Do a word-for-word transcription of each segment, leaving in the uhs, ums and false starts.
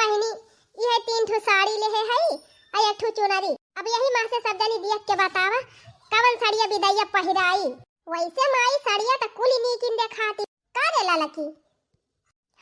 बहिनी, इहे तीन ठो साड़ी लेहे हई, अउ एक ठो चुनरी। अब यही मा से सब जनी देख के बतावा, कवन सड़िया बिदइया पहिराई। वैसे माई, सड़िया त कुल नीकिन देखाती। का रे ललकी?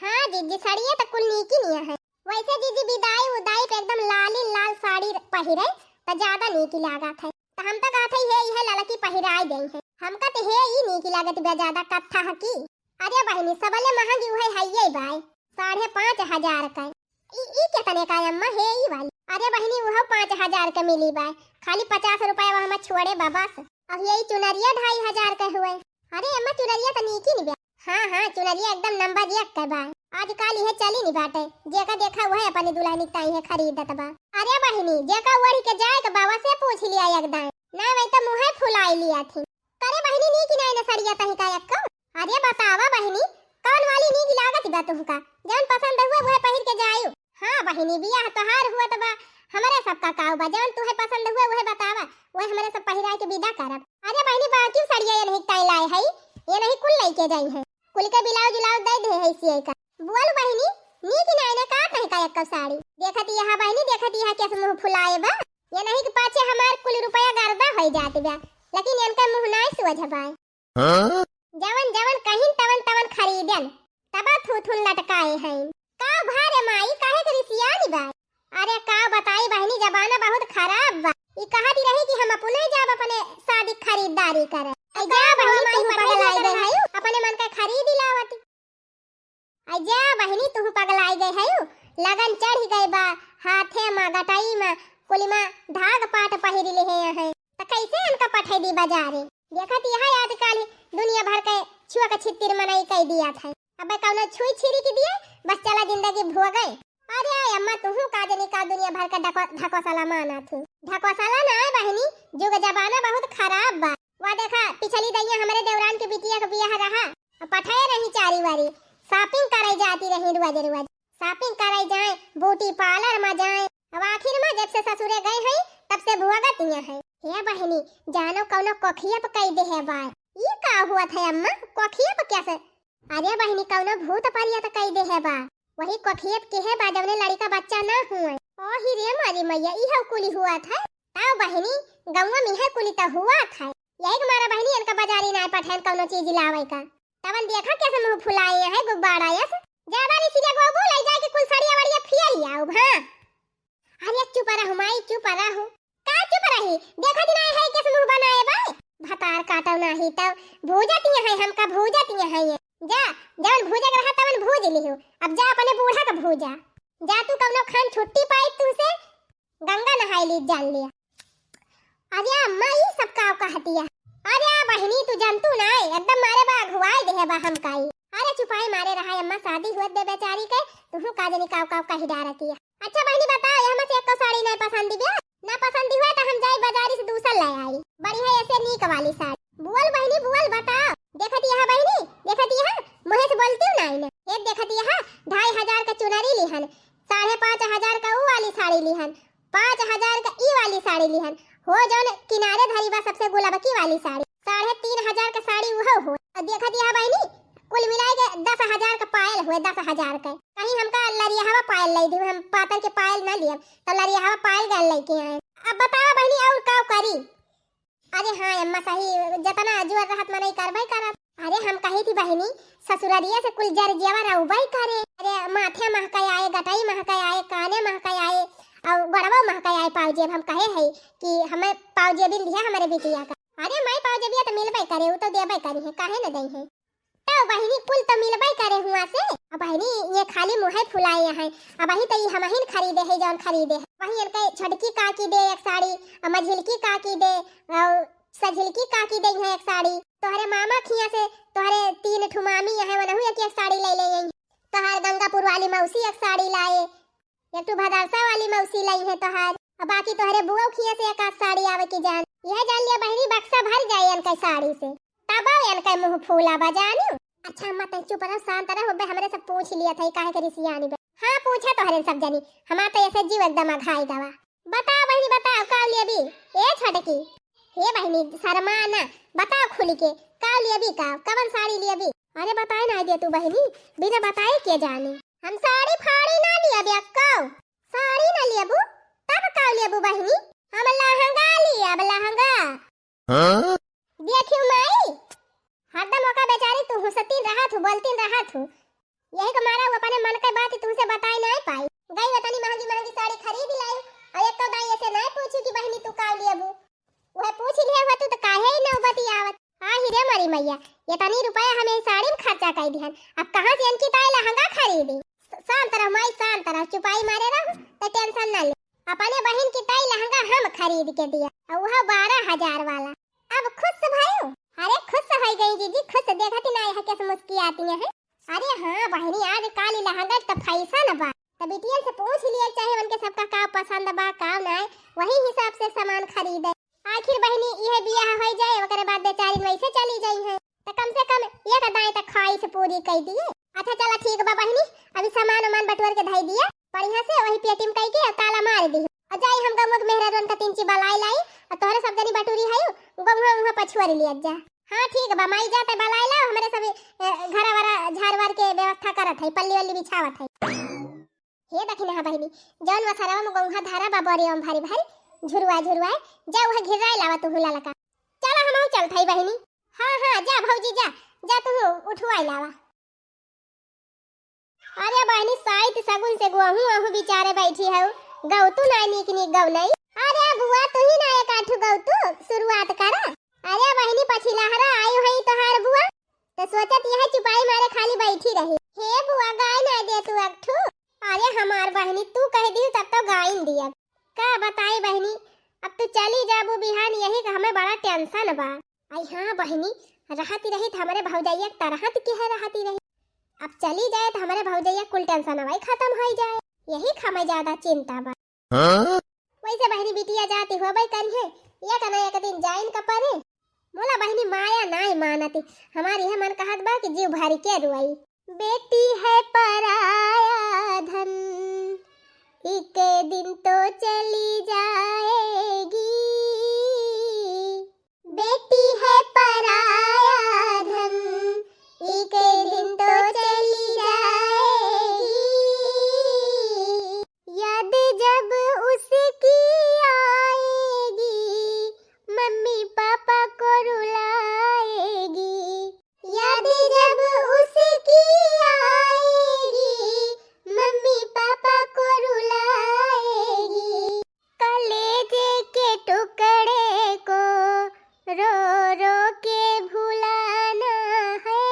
हाँ जीजी, सड़िया त कुल नीकिन है। वैसे जीजी, बिदाई उदाई पे एकदम लालिन लाल साड़ी पहिरे त ज्यादा नीकी लागत है। त हम त कहत हई, हे इहे ललकी पहिराई देइहैं। हमका त हे ई नीकी लागत बा ज्यादा, कत्था ह की। अरे बहिनी, सबले महंगी उहे हइये बाय, साढ़े पाँच हजार कै। ई, ई केतने कै अम्मा, हे ई वाली? अरे बहिनी, उहो पाँच हजार कै मिली बाय, खाली पचास रुपया वह में छोड़े बा बस। अब यही चुनरिया ढाई हजार कै हुए। अरे अम्मा, चुनरिया त नीकी निबा। हाँ, हाँ, चुनरिया एकदम नंबर एक कै बाय। आजकल इहे चली नी बाटे, जेका देखा उहे अपनी दुल्हनी ताई है खरीदत बा। अरे बहिनी, जेका ओढ़ी के जाए के बा, वसे पूछ लिया एकदम। ना वही त मुँहे फुलाई लिया थी। करे बहिनी, नीक नाई न सड़िया तही का एक्को? अरे बतावा बहिनी, कौन वाली नीक लागत बा तुहका? जौन पसंद हुए उहे पहिर के जायु। हाँ बहिनी, बियाह तोहार हुआ त बा, हमरे सबका काऊ बा, जौन तुहे पसंद हुए उहे बतावा, उहे हमरे सब पहिराए के विदा करब। अरे बहिनी, बाकी सड़िया ये नहीं ताई लाए हई, ये नहीं कुल लेके जाई है। कुल के ब्लाउज उलाउज दे दे है सिए का। बोल बहिनी, नीक नाई न का तही का एक्को साड़ी? देखत यहाँ बहिनी, देखत यहाँ कैसे मुँह फुलाए बा। ये नहीं के पाछे हमार कुल रुपया गर्दा होई जात बा, लेकिन इनका मुँह नाई सोझ बाय। हाँ? जवन जवन कहिन तवन तवन खरीदन, तबा थूथुन लटकाए हैं। का भा रे माई, काहे के रिसियानी बाय? अरे का बताई बहिनी, जमाना बहुत खराब बा। ई कहत रही कि हम अपने जाब अपने शादी खरीदारी करे। ऐ जा बहिनी, तू पगलाई गई है, अपने मन का खरीद लावती। अजा बहिनी, तुहू पगलाई गए हयू, लगन चढ़ी गए बा, हाथे मा, गटाई मा, कुलिमा धाग पाट पहिरी लेहे हैं, त कैसे इनका पठे दी बाजारे? देखत यहाँ आजकल दुनिया भर के छुआ के छित्तिर मनई कई दिया था। अब कौनो छुई छिरी के दिए, बस चला जिंदगी भोगे। अरे अम्मा, तुहू का जनी का दुनिया भर के ढको-, ढकोसला माना थी। ढकोसला ना है बहिनी, जुग जमाना बहुत खराब बा। वा देखा, पिछली दइया हमरे देवरान के बिटिया के बियाह रहा, पठाए रही चारी वारी, shopping करे जाती रही रोज रोज, shopping करे जाए, beauty parlour मा जाए। अब आखिर मा जब से ससुरे गए हैं, तब से भुआगत इहाँ है। हे बहिनी, जानो कौनो कोखिया पे कई दे है बाय। ई का हुआ था अम्मा, कोखिया पे कैसे? अरे बहिनी, कौनो भूत परियत कई दे है बा। वही कोखियत के है बा, जौने लड़िका बच्चा ना हुए। ओ ही रे मारी मैया, इहे कुली हुआ था। ताऊ बहिनी, गौवा में इहे कुली त हुआ था। यही के मारा बहिनी, इनका बाजारी ना पठाएन कौनो चीज लावे का। तवन देखा कैसे मुँह फुलाए हैं गुब्बारा यस। ज्यादा नहीं सिरिया गो बोले जाए के कुल सड़िया वड़िया फिर ही आओ, हाँ। अरे चुप रहू माई, चुप रहू। का चुप रही? देखत नाई है कैसे मुँह बनाए बा? भतार काटो नाही तो भूजत यहाँ है, हमका भूजत यहाँ है। जा, जवन भूजे के रहा तवन भूज लिहू। अब जा अपने बूढ़ा का भूजा। जा तू कौनो खान छुट्टी पाई तू से, गंगा नहाई ली जान लिया। अरे अम्मा, ई सब का कहतिया? अरे बहिनी, तू जनतू नाई, एकदम मारे बा अघुआई देहे बा हमका ई। अरे चुपाई मारे रहा अम्मा, शादी हुआ दे बेचारी के, तुहू का जनी काव काव कही डारतिया। अच्छा बहिनी बताओ, ये हमसे एको साड़ी नाई पसंद बिया? ना पसंद हुआ तो हम जाई बाजारी से दूसर ले आई, बढ़िया ऐसे नीक वाली साड़ी। बोल बहिनी बोल, बताओ। देखत यहाँ बहिनी, देखत यहाँ, मुँहे से बोलती हूँ नाई ना। ये देखत यहाँ, ढाई हजार का चुनरी लिहन, साढ़े पाँच हजार का ऊ वाली साड़ी लिहन, पाँच हजार का ई वाली साड़ी लिहन, हो जौन किनारे धरी बा सबसे गुलबकी वाली साड़ी, साढ़े तीन हजार का साड़ी उहो हो। और देखत यहाँ बहिनी, कुल मिलाए के दस हजार का पायल हुए, दस हजार का। कहीं हमका लरियाहवा पायल लाई दी, हम पातर के पायल ना लियब, तो लरियाहवा पायल गैल लेके आए। अब बताओ बहिनी, और का करी? अरे हाँ अम्मा, सही, जतना जोर रहत मनई करबे करब। अरे हम कही थी बहिनी, ससुररिया से कुल जर जेवर अउबे करे। अरे माथे महकाए आए, गटई महकाए आए, काने महकाए आए, और गोड़वा महकाए आए पाउजेब। हम कहे है कि हमें पाउजेबिन दिया हमारे बिटिया का। अरे माई, पाउजेबिया तो मिलबे करे, उ तो देबे करी है, काहे न दई है। तो बहिनी कुल तो मिलबे करे हुआ से। अब बहिनी ये खाली मुँहे फुलाए हैं। अब वही तो ये हमहिन खरीदे है जौन खरीदे है। वही इनके छोटकी काकी दे एक साड़ी, और मझिलकी काकी दे, और सझिलकी काकी दे है एक साड़ी। तोहरे मामा खिया से तोहरे तीन ठु मामी यहाँ वनहु एक एक साड़ी ले ले आई। तोहर गंगापुर वाली मौसी एक साड़ी लाए, एक ठु भदरसा वाली मौसी लाई है तोहार, और बाकी तोहरे बुआ खिया से एक आध साड़ी आवे की जान। यह जान लिया बहिनी, बक्सा भर जाए इनके साड़ी से, तब आवे इनके मुँह फूला बा जानियो। अच्छा अम्मा, तै चुप रह, शांत रह, बे हमरे सब पूछ लिया था, काहे के रिसियानी बे। हाँ, पूछा तोहरे सब जनी, हमार तो ऐसे जीव एकदम अघाई गवा। बताओ बहिनी, बताओ, का लेबी? ए छोटकी, हे बहिनी, शर्मा ना, बताओ खुल के, का लेबी, का, कवन साड़ी लेबी? अरे बताए ना दे तू बहिनी, बिना बताए के जानी? हम साड़ी फाड़ी ना लिया बे अक्का। हाँ? देखियो माई, हरदम ओका बेचारी तू हुसतीन रहत हू, बोलतीन रहत हू। यही के मारा उ अपने मन के बात तुमसे बताई नाहीं पाई। गई वतनी महंगी महंगी साड़ी खरीद लाई, और एक तो दाई ऐसे नाहीं पूछी कि बहिनी तू का लेबू। वह पूछ लिया हुआ तू तो काहे ही नौबती आवत। हाँ ही रे मारी मैया, इतनी रुपया हमें साड़ी में खर्चा कर दिहन, अब कहाँ से इनकी ताई लहंगा खरीदी? स-, शांत रह माई, शांत रह, चुपाई मारे रह, तो tension ना ले। अपने बहिन की ताई लहंगा हम खरीद के दिया, और वह बारह हजार वाला। अब खुश भयू? अरे खुश हो गई जीजी, खुश। देखत ही ना है कैसे मुस्कियाती है। अरे हाँ बहिनी, आज काल ई लहंगा तो fashion बा, तो बिटियन से पूछ लिया चाहे उनके सबका का पसंद बा का नाय, वही हिसाब से सामान खरीदे। आखिर बहिनी इहे बियाह हो जाए, ओकरे बाद बेचारिन वैसे चली जाई हैं, तो कम से कम एक दाई तक ख्वाहिश पूरी कर दिए। अच्छा चला ठीक बा बहिनी, अभी सामान उमान बटोर के धई दिया बढ़िया से, वही पेटी में कई के ताला मार दी। और जाई हम गौवा के मेहरारुन का तीन ची बलाई लाई, और तोहरे सब जनी बटोरी है, गौवा उहाँ पछुआरी लिया जा। हाँ ठीक बा माई, जा ते बलाई ला, हमरे सब, ए, घरा वरा झार वार के व्यवस्था करत है, पल्ली वल्ली बिछावत है। हे दखिनहा बहिनी, जौन वसरवा में गौहा धारा बा बोरिया में भारी भारी, झुरवा झुरवा, जा उहे घिराई लावा तू हुला लका। चला हमहू चलत हई बहिनी। हाँ हाँ जा भौजी जा, जा तू उठवाई लावा। अरे बहिनी, साइत सगुन से गोहूँ अहू बिचारे बैठी हऊ, गौतू ना नीक नीक गौनई। अरे बुआ, तू ही ना एक आठू गौतू, शुरुआत करा। अरे बहिनी, पछिलहरा आयु हई तोहार बुआ, तो सोचत यह चुपाई मारे खाली बैठी रही। हे बुआ, गाय ना दे तू एक ठू। अरे हमार बहिनी, तू कह दियो तब तो गाइन दिया। का बताई बहिनी, अब तू चली जाबू बिहान, यही का हमें बड़ा tension बा। आई हाँ बहिनी, रहती रही त हमरे भौजैया के तरहत के है रहती रही। अब चली जाए त हमरे भौजैया कुल tension वही खत्म हो जाए, यही का हमें ज्यादा चिंता बा। हाँ? वैसे बहिनी बिटिया जाती होबे करिहे, एक ना एक दिन जाइन का परे। मोला बहिनी माया नाय मानती, हमारी है मन कहत बा कि जीव भर के रुआई। बेटी है पराया धन, एक दिन तो चली जाएगी। बेटी है पराया धन, एक दिन तो चली जाएगी। याद जब उसकी आएगी, मम्मी पापा को रुलाएगी। याद जब उसकी आएगी, मम्मी पापा को रुलाएगी। कलेजे के टुकड़े को रो रो के भुलाना है।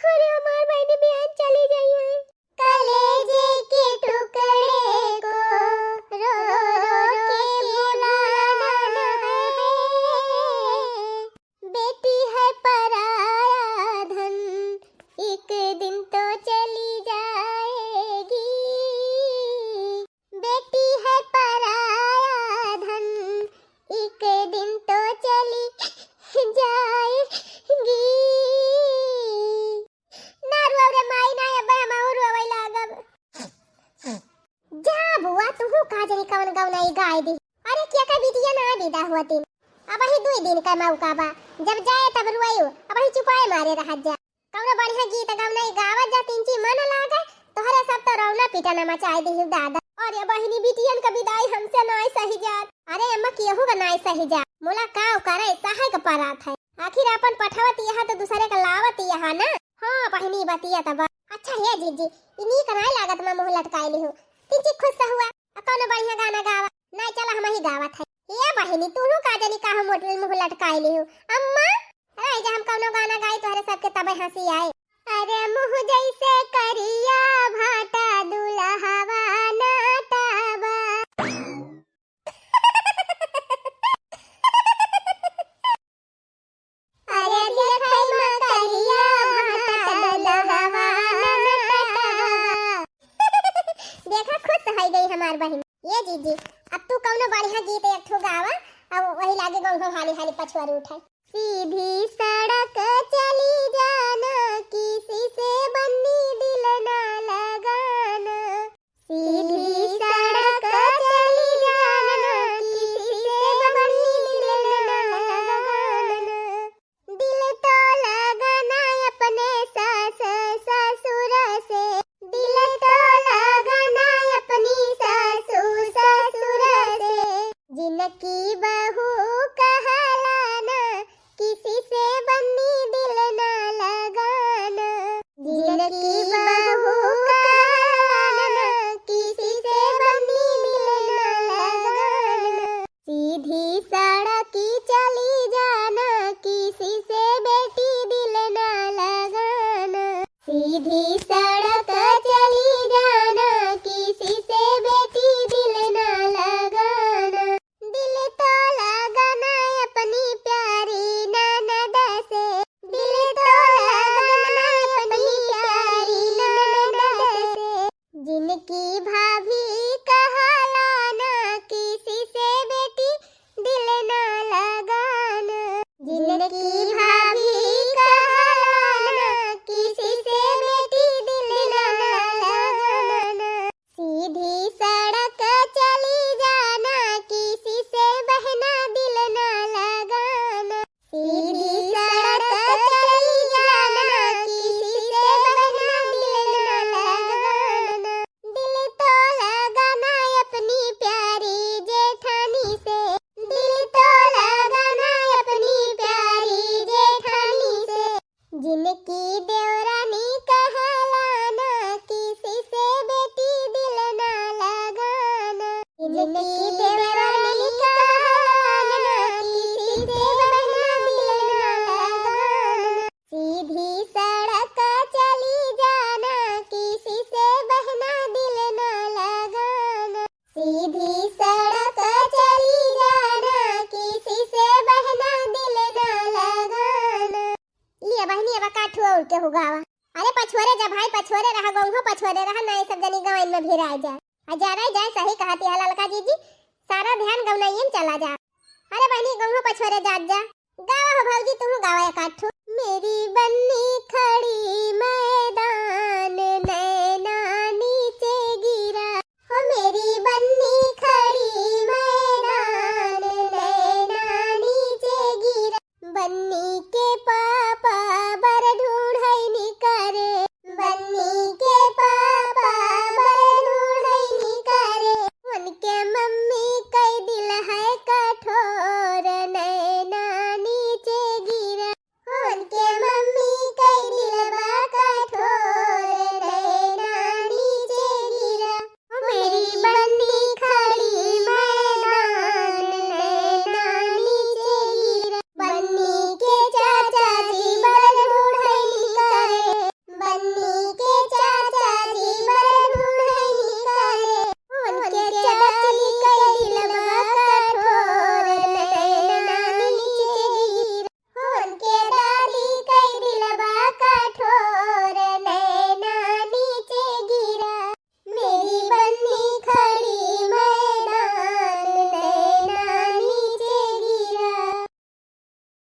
अरे हमार बहिनी बिहान चली जाई है। कलेजे के टुकड़े को रो रो के भुलाना है। बेटी है पराया धन, एक दिन तो चली जाएगी। बेटी है पराया धन, एक दिन तो चली जाएगी। ना रुआ रे माई ना, अब हम और रोवे लागब। जा बुआ, तुहू का जनी कवन गवनाई गाय दी। अरे क्या का बिटिया ना विदा हुआ तीन, अब ही दुई दिन का मौका बा, जब जाए तब रुआयु, अब ही चुपाए मारे रह जा। कौनो बढ़िया गीत गवनाई गावत जा, तीन ची मन लागे, तोहरे सब तो रौना पिटना मचाए दिहु दादा। अरे बहिनी, बिटियन का विदाई हमसे नाय सही जात। अरे अम्मा, केहू का नाय सही जात। मोला काव करे, सहे के परात है। आखिर आपन पठावत यहाँ तो दूसरे का लावत यहाँ ना। हाँ बहिनी, बतिया त बा। अच्छा हे जीजी, इन्हीं का नाय लागत मा मुँह लटकाए लिहु। तीन ची खुश हुआ, आ कौनो बढ़िया गाना गावा। नाय चला हम ही गावत है। हे बहिनी, तू का जनी काहे मोटल मुँह लटकाए लिहु। अम्मा, रह जा, हम कौनो गाना गाई तोहरे सबके तबे हँसी आए। अरे मुँह जैसे करिया भाटा दुलहवा नाटावा। अरे देखै मा करिया भाटा दुलहवा नाटावा। देखा, खुश हो गई हमार बहिन। ये जीजी, अब तू कौनो बढ़िया गीत एक ठो गावा, अब वही लागे गौंघो हाली हाली पछुआर उठे। सीधी सड़क चली जाना, किसी से बन्नी दिल ना लगाना। सीधी सड़क चली जाना, किसी से बन्नी दिल ना लगाना। दिल तो लगाना अपने सास ससुर से, दिल तो लगाना अपनी सासू ससुर से। जिनकी बहू नहीं देवरा निकालना, किसी से बहना दिल ना लगाना। सीधी सड़क चली जाना, किसी से बहना दिल ना लगाना। सीधी सड़क चली जाना, किसी से बहना दिल ना लगाना। लिया बहिनी, अब का ठुआ उड़ के हो गावा। अरे पछोरे जा भाई, पछोरे रहा, गौंहो पछोरे रहा, ना ये सब जनी गवाइन में भिराए जाए। आ जा रही जाए, सही कहती है ललका जीजी, सारा ध्यान गौनाइये में चला जा। अरे बहिनी, गौंहो पछोरे जात जा। गावा हो भौजी, तू गावा एक आध ठो। मेरी बन्नी खड़ी मैदान